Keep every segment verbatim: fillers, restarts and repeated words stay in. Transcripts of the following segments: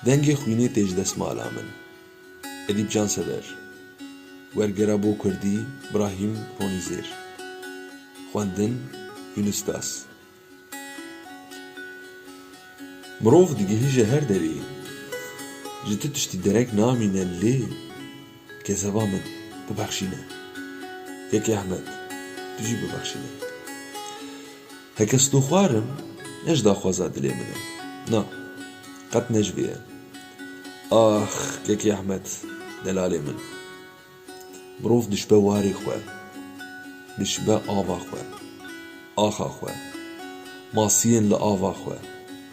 Dengê xwînê tê ji destmala min. Edîp Cansever. Wergera bo kurdî, Brahîm Ronîzêr. Xwendin, Yunus Das. Mirov digihîje her derê, ji tu tiştî dereng namîne lê kezeba min, bibexşîne. Kekê Ehmed, tu jî bibexşîne. Heke stûxwar im, ne ji daxwaza dilê min e. Na, qet ne ji vê ye. Ax, Kekê Ehmed, delalê min. Mirov dişbe warê xwe, dişbe ava xwe, axa xwe, masiyên li ava xwe,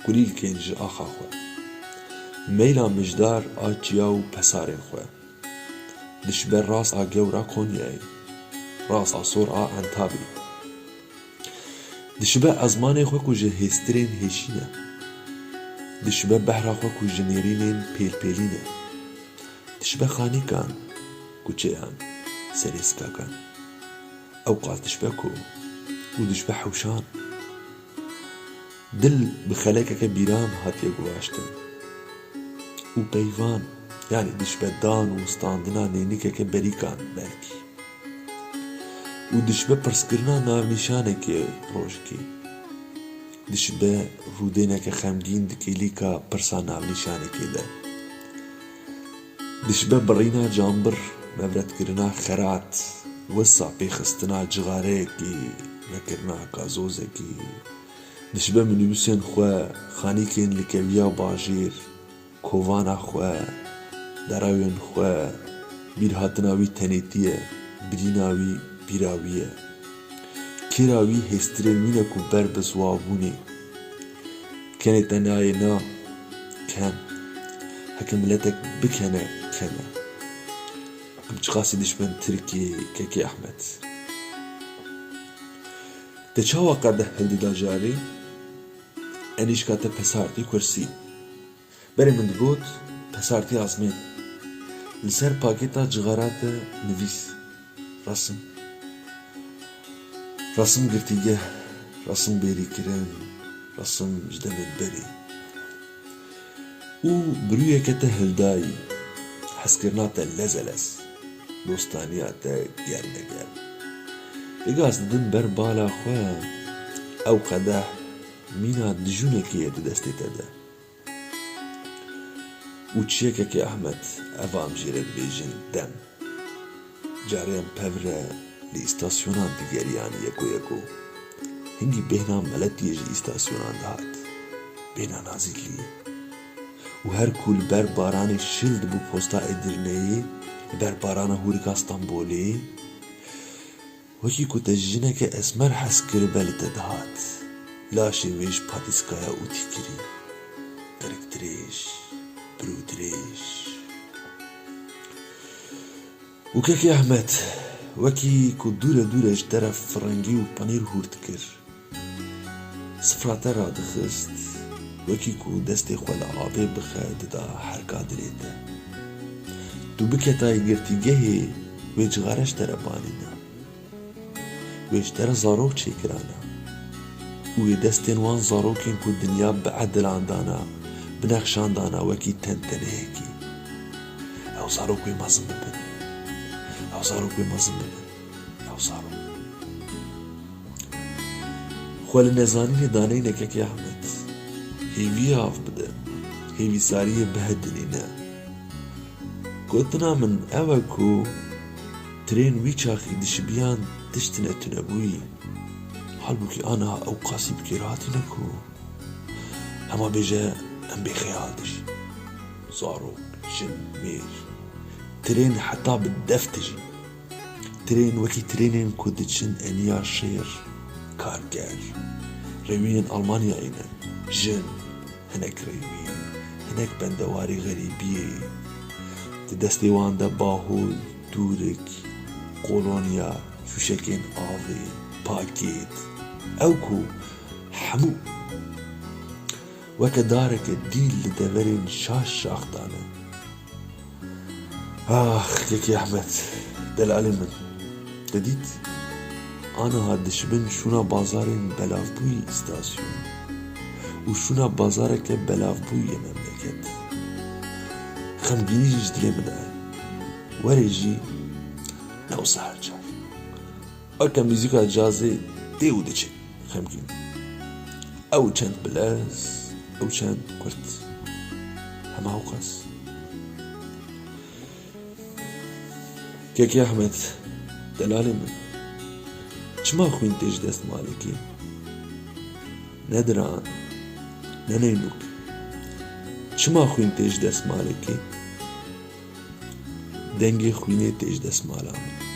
kulîlkên ji axa xwe. Meyla mijdar a çiya û pesarên xwe. Dişbe rast a gewra Konyayê, rast a sor a Entabê. Dişibe ezmanê xwe ku ji hêstirên hêşîn e. Dişibe behra xwe ku ji nêrînên pêlpêlîn e. Dişibe xanîkan, kuçeyan, serêskakan. Ewqas dişibe ku û dişibe hewşan. Dil bi xelekeke bîran hatiye guvaştin. Û peyvan, yanî dişibe dan û standina nênikeke berîkan belkî. Û dişibe pirskirina navnîşanekê rojikê. Dişibe rûdêneke xemgîn di kêlîka pirsa navnîşanekê de. Dişibe birîna cambir, mevretkirina xerat, wisa pêxistina cixareyekî, vekirina gazozekî. Dişibe minîbusên xwe, xanîkên li keviya bajêr, kovana xwe, derewên xwe, bîrhatina wî tenêtî ye, birîna wî bîra wî ye. Kêra wî hêstirên wî ne ku ber bi ziwabûnê. Kenê te nayê na, ken. Heke miletek bikene, kene. Em çiqasî dişmen Tirkiyê, Kekê Ehmed. Te çawa qedeh hildida carê? Enîşka te pesartî kursî. Berê min digot, pesartî azmên. Li ser pakêta cixara te nivîs, resim. Resim girtîgeh, resim bêrîkirin, resim ji demên berê. Û birûyeke te hildayî, hezkirina te lezelez, dostaniya te germegerm. Êgas didin ber bala xwe, ew qedeh mîna dijûnekê ye di destê te de. Û çiyekekê Ehmed, eva em jê re dibêjin dem. Carê em pevre li îstasyonan digeriyan yeko yeko. Hingî bêhna miletiyê ji îstasyonan dihat. Bêhna Nazîkliyê. Û her ku li ber baranê şil dibû posta Edirneyê, li ber barana hûrika Stenbolê, wekî ku te ji jineke esmer hez kiribe li te dihat, laşê wê ji patîskaya ûtî kirî. Qirikdirêj, birûdirêj. Û Kekê Ehmed, wekî ku dûre dûre ji te re firengî û penîr hûr dikir. Sifra te radixist, wekî ku destê xwe li avê bixe dida herka dilê te. Tu biketayî girtîgehê wê cixare ji te re banîna. Wê ji te re zarok çêkirana. Û wê destên wan zarokên ku dinya bi edilan dana, bi nexşan dana wekî tenteneyekî. Ew zarok wê mezin bibin. Ew zarok wê mezin bibin. Ew zarok. Xwe li nezanînê daneyne Kekê Ehmed. Hêviyê av bide. Hêvîsariyê bihedinîne. Gotina min ew e ku tirên wî çaxî dişibiyan tiştine tunebûyî. Halbûkî aniha ew qasî bi kêr hatîne ku hema bêje em bê xeyal dijîn. Zarok, jin, mêr. Tirên heta bi def dijîn. Tirên wekî tirênên ku diçin eniya şêr, karger, rêwiyên Almanyayê ne. Jin, hinek rêwî, hinek bendewarî xerîbiyê. Di destê wan de bahol, dûrik, kolonya, şûşekên avê, pakêt. Ew ku hemû weke dareke dîl li deverên şaş şax dane. Ax, Kekê Ehmed, delalê min. Te dît? Aniha dişibin şûna bazarên belavbûyî îstasyon. û şûna bazareke belavbûyî yê memleket. Xemgînî jî ji dilê min e. Werê jî ne wisa her car. Weke muzîka cazê tê û diçe xemgînî. Ew çend bilez, ew çend kurt. Hema ewqas. Kekê Ehmed, delalê min, çima xwîn tê ji destmalekê? Ne diran, ne neynûk. Çima xwîn tê ji destmalekê? Dengê xwînê tê ji destmala min.